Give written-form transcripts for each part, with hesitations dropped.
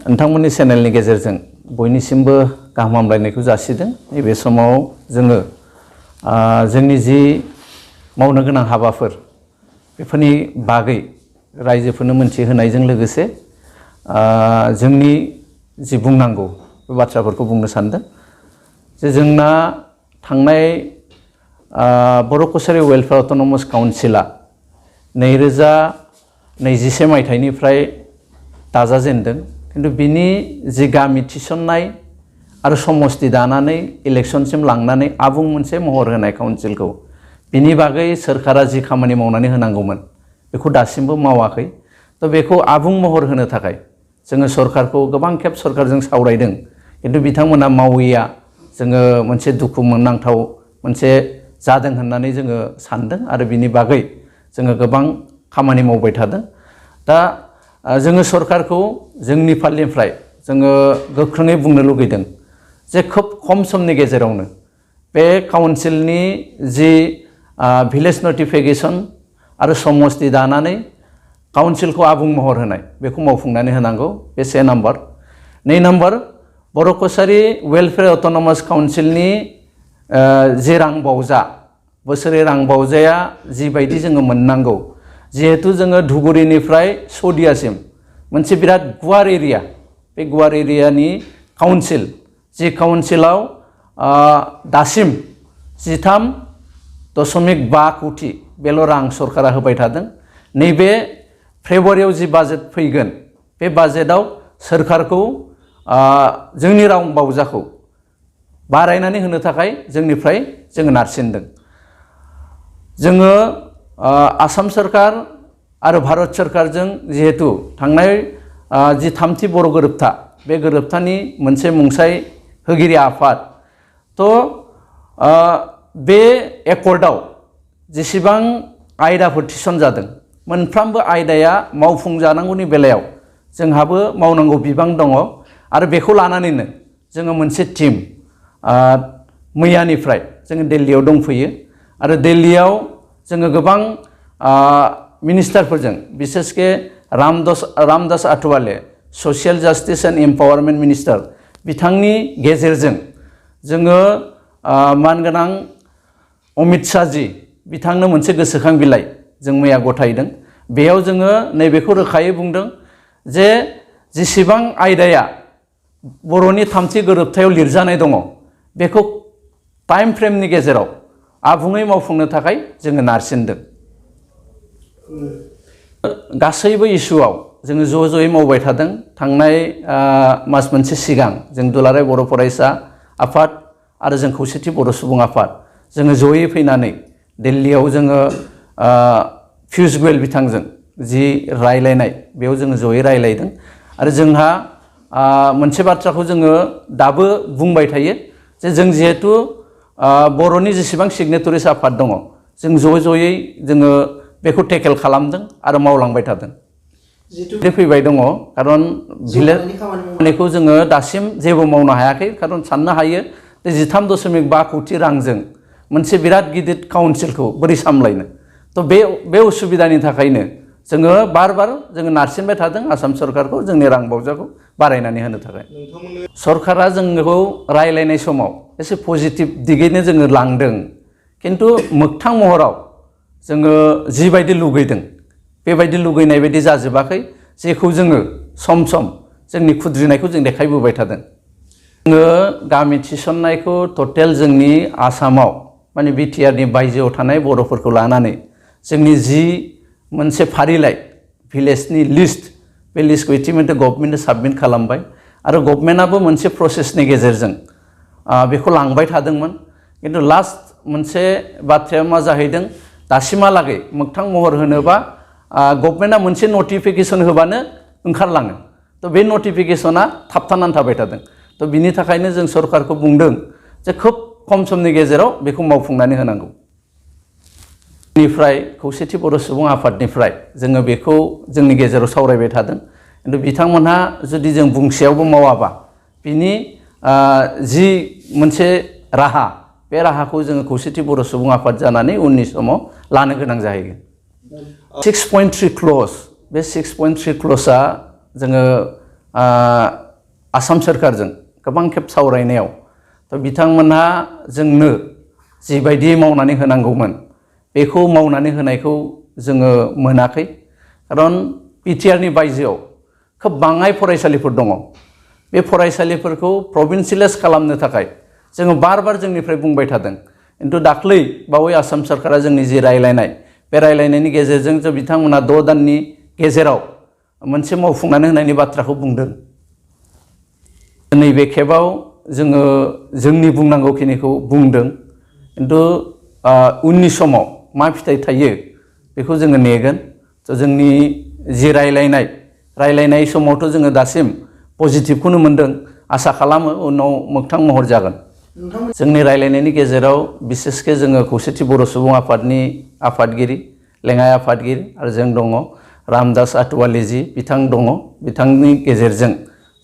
नोंथांमोननि चेनेलनि गेजेरजों बयनिसिमबो गाहाम हामलायनायखौ जासिदों। नैबे समाव जोङो जोंनि जि मावनो गोनां हाबाफोर बेफोरनि बागै रायजोफोरनो मोनथिहोनायजों लोगोसे जोंनि जि बुंनांगौ बे बाथ्राफोरखौ बुंनो सानदों। जे जोंना थांनाय बर' कसारी वेलफेयार अट'नमास काउन्सिला 2021 मायथाइनिफ्राय दाजाजेनदों। किन्तु बिनि जि गामि थिसननाय आरो समस्ति दानानै इलेक्शनसिम लांनानै आबुं मोनसे महर होनाय काउन्सिलखौ बिनि बागै सोरखारा जि खामानि मावनानै होनांगौमोन बेखौ दासिमबो मावाखै। तो बेखौ आबुं महर होनो थाखाय जोङो सरकारखौ गोबां खेब सरकारजों सावरायदों, किन्तु बिथांमोना मावैया जोङो मोनसे दुखु मोननांथाव मोनसे जादों होननानै जोङो सानदों आरो बिनि बागै जोङो गोबां खामानि मावबाय थादों। दा जोङो सरकारखौ जोंनि फालनिफ्राय जोङो गोख्रोङै बुंनो लुगैदों जे खोब खम समनि गेजेरावनो बे काउन्सिलनि जि भिलेज नटिफिकेशन आरो समस्ति दानानै काउन्सिलखौ आबुं महर होनाय बेखौ मावफुंनानै होनांगौ। बे से नाम्बार। 2 नाम्बार, बर' कसारी वेलफेयार अट'नमास काउन्सिलनि जि रां बावजा बोसोरै रां बावजाया जिबायदि जोङो मोननांगौ, जिहेतु जोङो धुबुरीनिफ्राय सदियासिम मोनसे बिराद गुवार एरिया, बे गुवार एरियानि काउन्सिल, जि काउन्सिलाव दासिम 13.5 कोटि बेल' रां सरकारा होबाय थादों। नैबे फेब्रुवारियाव जि बाजेट फैगोन बे बाजेटआव सोरखारखौ जोंनि रां बावजाखौ बारायनानै होनो थाखाय जोंनिफ्राय जोङो नारसिनदों। जोङो आसाम सरकार आरो भारत सरकारजों जिहेतु थांनाय जि 3थि बर' गोरोबथा, बे गोरोबथानि मोनसे मुंसाइ होगिरि आफाद, तो बे एकर्डआव जेसेबां आयदाफोर थिसनजादों मोनफ्रोमबो आयदाया मावफुंजानांगौनि बेलायाव जोंहाबो मावनांगौ बिबां दङ आरो बेखौ लानानैनो जोङो मोनसे टीम मैयानिफ्राय जोङो दिल्लीयाव दंफैयो आरो दिल्लीयाव जोङो गोबां मिनिस्टारफोरजों, बिसेसके Ramdas Athawale, social justice and empowerment minister, बिथांनि गेजेरजों जोङो मानगोनां अमित शाहजी बिथांनो मोनसे गोसोखां बिलाइ जों मैया गथायदों। बेयाव जोङो नैबेखौ रोखायै बुंदों जे जेसेबां आयदाया बर'नि 3थि गोरोबथायाव लिरजानाय दङ बेखौ टाइम फ्रेमनि गेजेराव आबुङै मावफुंनो थाखाय जोङो नारसिनदों। गासैबो इस्युआव जोङो ज'यै मावबाय थादों। थांनाय मास मोनसे सिगां जों दुलाराय बर' फरायसा आफाद आरो जों खौसेथि बर' सुबुं आफाद जोङो ज'यै फैनानै दिल्लीयाव जोङो पियुष गोयल बिथांजों जि रायलायनाय बेयाव जोङो ज'यै रायलायदों आरो जोंहा मोनसे बाथ्राखौ जोङो दाबो बुंबाय थायो जे जों जिहेतु बर'नि जेसेबां सिगनेटरिस आफाद दङ जों ज'यै जोङो बेखौ टेकेल खालामदों आरो मावलांबाय थादों। फैबाय दङ, खारन भिलेजखौ जोङो दासिम जेबो मावनो हायाखै। खारन साननो हायो जे 13.5 कोटि रांजों मोनसे बिराद गिदिर काउन्सिलखौ बोरै सामलायनो। तो बे उसुबिदानि थाखायनो जोङो बार जोङो नारसिनबाय थादों आसाम सरकारखौ जोंनि रां बावजाखौ बारायनानै होनो थाखाय। सरकारा जोंखौ रायलायनाय समाव एसे पजिटिभ दिगैनो जोङो लांदों, किन्तु मोगथां महराव जोङो जिबायदि लुगैदों बेबायदि लुगैनाय बायदि जाजोबाखै, जेखौ जोङो सम जोंनि खुद्रिनायखौ जों देखायबोबाय थादों। जोङो गामि थिसननायखौ टटेल जोंनि आसामाव माने बिटिआरनि बायजोआव थानाय बर'फोरखौ लानानै जोंनि जि मोनसे फारिलाइ भिलेजनि लिस्ट, बे लिस्टखौ इतिमধ্যে गभर्नमेन्टनो साबमिट खालामबाय आरो गभर्नमेन्टआबो मोनसे प्रसेसनि गेजेरजों बेखौ लांबाय थादोंमोन। किन्तु लास्ट मोनसे बाथ्राया मा जाहैदों, दासिमहालागै मोगथां महर होनोबा गभर्नमेन्टआ मोनसे नटिफिकेशन होबानो ओंखारलाङो। तो बे नटिफिकेशना थाबथानानै थाबाय थादों। तो बिनि थाखायनो जों सरकारखौ बुंदों जे खोब खम समनि गेजेराव बेखौ मावफुंनानै होनांगौ। निफ्राय खौसेथि बर' सुबुं आफादनिफ्राय जोङो बेखौ जोंनि गेजेराव सावरायबाय थादों। किन्तु बिथांमोनहा जुदि जों बुंसेयावबो मावाबा बिनि जि मोनसे राहा, बे राहाखौ जोङो खौसेथि बर' सुबुं आफाद जानानै उननि समाव लानो गोनां जाहैगोन। 6.3 क्ल'ज, बे 6.3 क्ल'जआ जोङो आसाम सोरखारजों गोबां खेब सावरायनायाव बिथांमोनहा जोंनो जिबायदि मावनानै होनांगौमोन बेखौ मावनानै होनायखौ जोङो मोनाखै। खारन बिटिआरनि बायजोआव खोब बाङाय फरायसालिफोर दङ। बे फरायसालिफोरखौ प्रभिन्सियेलाइज खालामनो थाखाय जोङो बार बार जोंनिफ्राय बुंबाय थादों। खिन्थु दाख्लै बावै आसाम सोरखारा जोंनि जि रायलायनाय बे रायलायनायनि गेजेरजों जो बिथांमोना 6 दाननि गेजेराव मोनसे मावफुंनानै होनायनि बाथ्राखौ बुंदों। नैबे खेबाव जोङो जोंनि बुंनांगौखिनिखौ बुंदों। खिन्थु उननि समाव मा फिथाइ थायो बेखौ जोङो नेगोन। जोंनि जि रायलायनाय समावथ' जोङो दासिम पजिटिभखौनो मोनदों। आसा खालामो उनाव मोगथां महर जागोन। जोंनि रायलायनायनि गेजेराव बिसेसके जोङो खौसेथि बर' सुबुं आफादनि आफादगिरि लेङाइ आफादगिरि आरो जों दङ। रामदास आथवालिजी बिथां दङ। बिथांनि गेजेरजों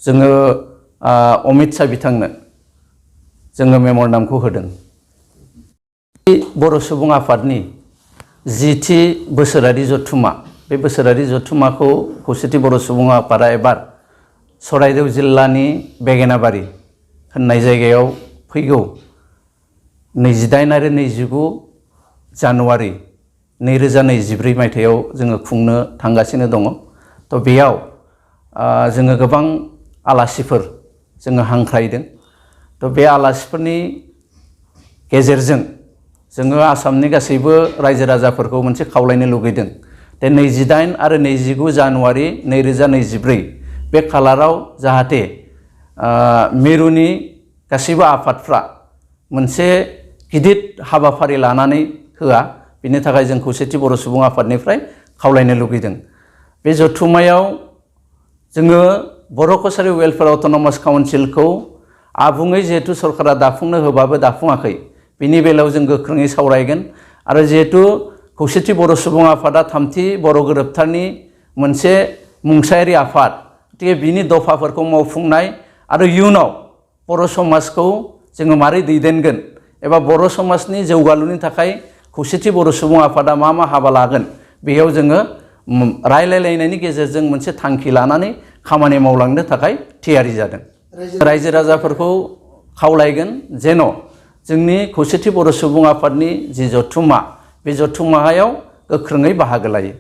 जोङो अमित शाह बिथांनो जोङो मेम'रेन्डामखौ होदों। बर' सुबुं आफादनि 10थि बोसोरारि जथुम्मा बे बोसोरारि जथुम्माखौ खौसेथि बर' सुबुं आफादा एबार चराइदेव जिल्लानि बेगेनाबारि होननाय जायगायाव फैगौ 28 आरो 29 जानुवारि 2024 मायथाइयाव जोङो खुंनो थांगासिनो दङ। बेयाव जोङो गोबां आलासिफोर जोङो हांख्रायदों। बे आलासिफोरनि गेजेरजों जोङो आसामनि गासैबो रायजो राजाफोरखौ मोनसे खावलायनो लुगैदों। 28 आरो 29 जानुवारि 2024 बे खालाराव जाहाथे मिरुनि गासैबो आफादफ्रा मोनसे गिदिर हाबाफारि लानानै होआ, बिनि थाखाय जों खौसेथि बर' सुबुं आफादनिफ्राय खावलायनो लुगैदों। बे जथुम्मायाव जोङो बर' कसारि वेलफेयार अट'नमास काउन्सिलखौ आबुङै जिहेतु सरकारा दाफुंनो होबाबो दाफुङाखै, बिनि बेलायाव जों गोख्रोङै सावरायगोन। आरो जिहेतु खौसेथि बर' सुबुं आफादा 3थि बर' गोरोबथानि मोनसे मुंसायारि आफाद, गतिके बिनि दफाफोरखौ मावफुंनाय आरो इयुनाव बर' समाजखौ जोङो मारै दैदेनगोन एबा बर' समाजनि जौगालुनि थाखाय खौसेथि बर' सुबुं आफादा मा हाबा लागोन, बेयाव जोङो रायलायलायनायनि गेजेरजों मोनसे थांखि लानानै खामानि मावलांनो थाखाय थियारि जादों। रायजो राजाफोरखौ खावलायगोन जेन' जोंनि खौसेथि बर' सुबुं आफादनि जि जथुम्मा बे जथुम्मायाव गोख्रोङै बाहागो लायो।